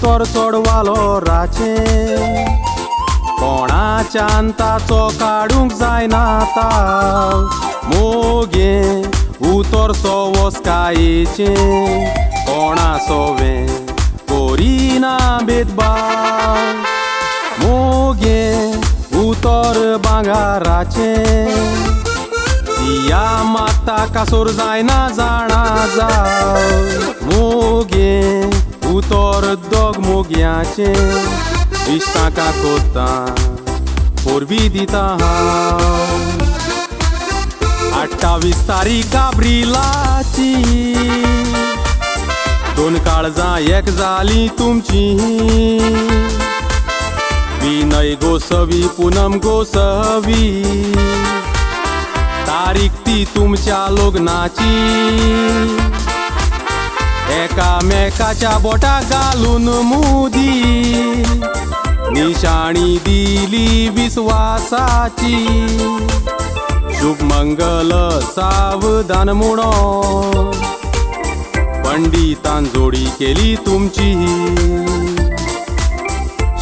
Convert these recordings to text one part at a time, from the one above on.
उतर चड वालोराचें, कोणाच्यान ताचो काडूंक जायना ताव। मोगें उतर सवस्कायेचें, कोणा सोवें करिना भेदभाव। मोगें उतर भांगराचें, दिया मागता कासोर जायना जाणा जाव। मोगें उतर दोग मोग्याचें, इश्टांका कोत्ता पोरबी दिता हांव। 28 तारीख एप्रिलाची, दोन काळजां एक जालीं तुमची। विनय गोसवी पुनम गोसवी, तारीख ती तुमच्या लग्नाची। एकामेकाच्या बोटाक घालून मुदी, निशाणी दिली विस्वासाची। शुभ मंगल सावधान म्हणून पंडितान जोडी केली तुमची।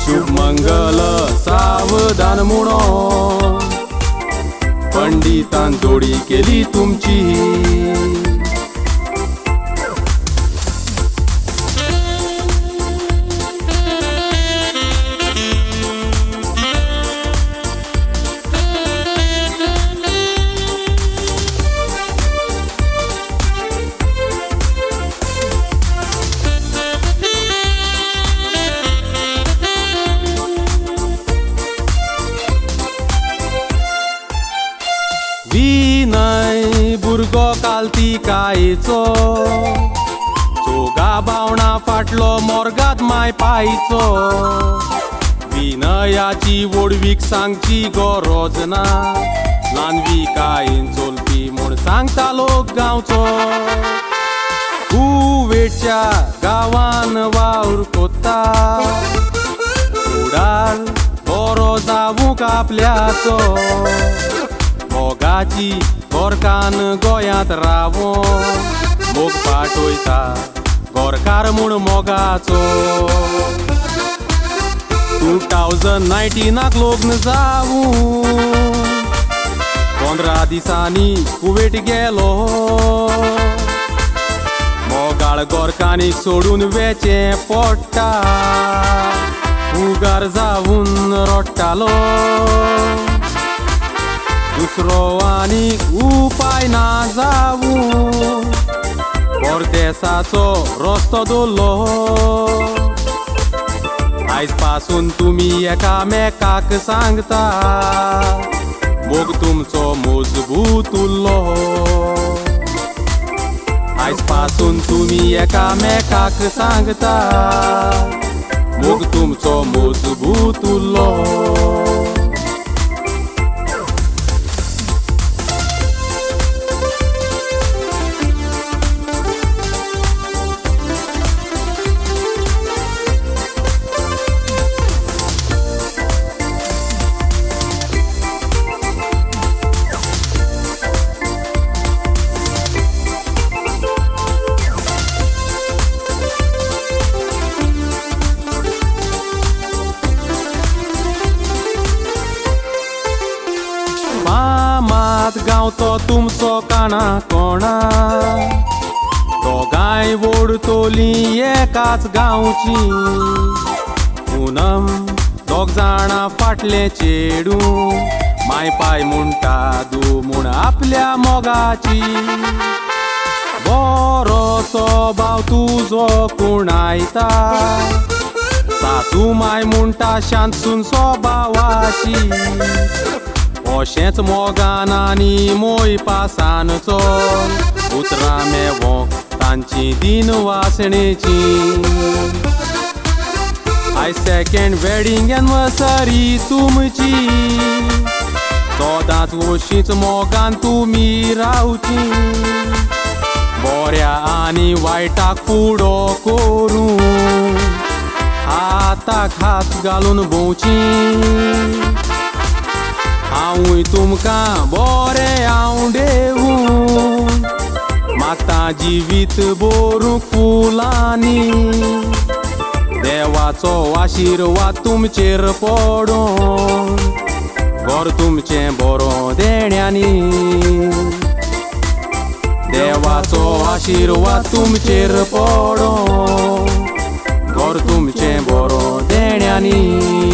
शुभ मंगल सावधान म्हणून पंडितान जोडी केली तुमची। विनय भुरगो कालतिकायेचो, चोगा बावणा फाटलो मोर्गात माय पायचो। विनयाची व्हडवीक सांगची गरज ना, ल्हानविकायेन चलपी म्हूण सांगता लोक गांवचो। कुवेटच्या गांवान वावर कोत्ता, फुडार बरो जावूंक आपल्याचो। मोगाची गोरकान गोंयांत रावों, मोग पाटयता गोरकार म्हूण मोगाचो। 2019 लग्न जावूं, 15 दिसांनी कुवेट गेलो। मोगाळ गोरकानीक सोडून वेचें पडटा, उगार जावन रडटालो। दुसरो आनी उपाय ना जावूं, परदेसाचो रस्तो दवरलो। आयज पासून तुमी एकामेकाक सांगता, मोग तुमचो मजबूत उरलो। आयज पासून तुमी एकामेकाक सांगता, मोग तुमचो मजबूत उरलो। मात गांवचो तुमचो काणा कोणा, दोगांय वोडतोली एकाच गांवची। पुनम दोग जाणां फाटलें चेडूं, माय पाय म्हणटा दू म्हूण आपल्या मोगाची। बरो स्वभाव तुजो कुणायता, सासू माय म्हणटा शांत सून स्वभावाची। अशेंच मोगान आनी मोयपासान चल, उतरां मेवोंक तांची दिन वासणेची। आयज सेकेंड वेडींग एनिवर्सरी तुमची, सदांच अशीच मोगान तुमी रावची। बऱ्या आनी वायटाक फुडो करून हाताक हात घालून भोंवची। हांवूय तुमकां बरें आवडेवूं, मागता जिवीत भरूंक फुलांनी। देवाचो आशिर्वाद तुमचेर पडूं, घर तुमचें बरो देण्यांनी. देवाचो आशिर्वाद तुमचेर पडूं, घर तुमचें बरो देण्यांनी.